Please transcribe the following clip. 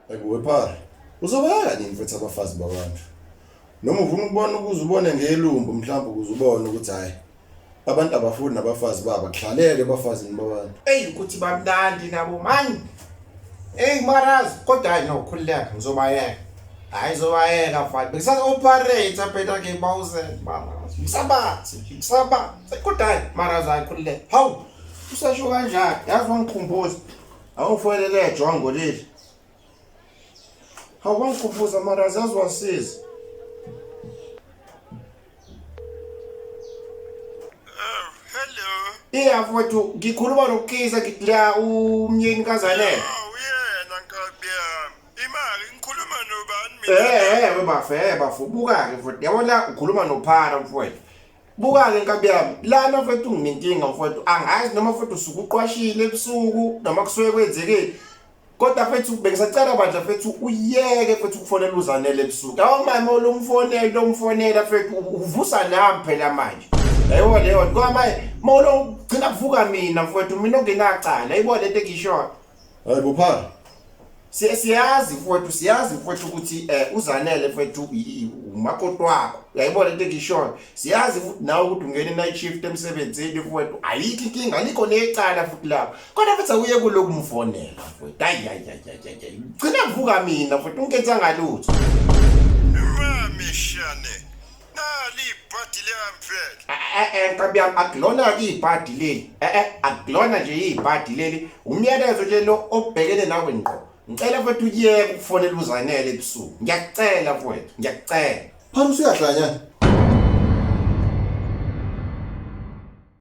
Hayibo wephara. Uzobayeka nini mfethu abafazi babantu? Noma ufuna ukubona ukuze ubone ngelumbu mhlawumbe ukuze ubone ukuthi hayi abantu abafuni nabafazi babo kuhlaleke ebafazini babantu. Eyi ukuthi bamnandi nabo mani. Eyi marazi kodwa hayi no khululeka ngizobayeka. Hayi ngizobayeka mfana. Bengisasa operate phela ke bawuze marazi. Ngisabathi ngisabathi. Kodwa hayi marazi hayi khululeka. Hawu usasho kanjani? Yazi wangikhumbuza. Awufonele jongo leli. Hawu wangikhumbuza marazi yazi wasiza. Hello. Iya mfowethu ngikhuluma noKhisa ngithi la umyeni kaZanele. Oh, uyena nkabi yami. Imali ngikhuluma nobani mina? Eh eh bafo eh bafo buka ke mfowethu yabona ukhuluma noPhara mfowethu. Buka ke nkabi yami lana mfowethu nginenkinga mfowethu angazi noma mfowethu usuke uqwashile ebusuku noma kusuke kwenzekeni. Kodwa mfethu bengisacela bandla mfethu uyeke mfethu ukufonela uZanele ebusuku. Awu mama olumfonela umfonela mfethu uvusa nami phela manje. Yayibona leyo nto kodwa manje mawulo gcina kuvuka mina mfethu mina ongenacala. Yayibona lento engishoyo. Hayibo phara. Siyazi mfowethu siyazi mfowethu ukuthi eh uZanele mfowethu umakoti wakho. Uyayibona into engishoyo. Siyazi futhi nawe ukuthi ungena night shift emsebenzini mfowethu. Ayikho inkinga alikho necala futhi lapho. Kodwa futhi awuye kuloku mfonela mfowethu. Hayi hayi hayi hayi. Gcina kuvuka mina mfowethu ungenza ngalutho. Mami shane. Nali ibhadi lami phela. Eh eh nkabi yami akulona ke ibhadi leli. Eh eh akulona nje ibhadi leli. Umyalezo nje lo obhekene nawe ngqo. Ngicela mfowethu uyeke ukufonela uZanele ebusuku. Ngiyakucela mfowethu, ngiyakucela. Phara usuyahlanya.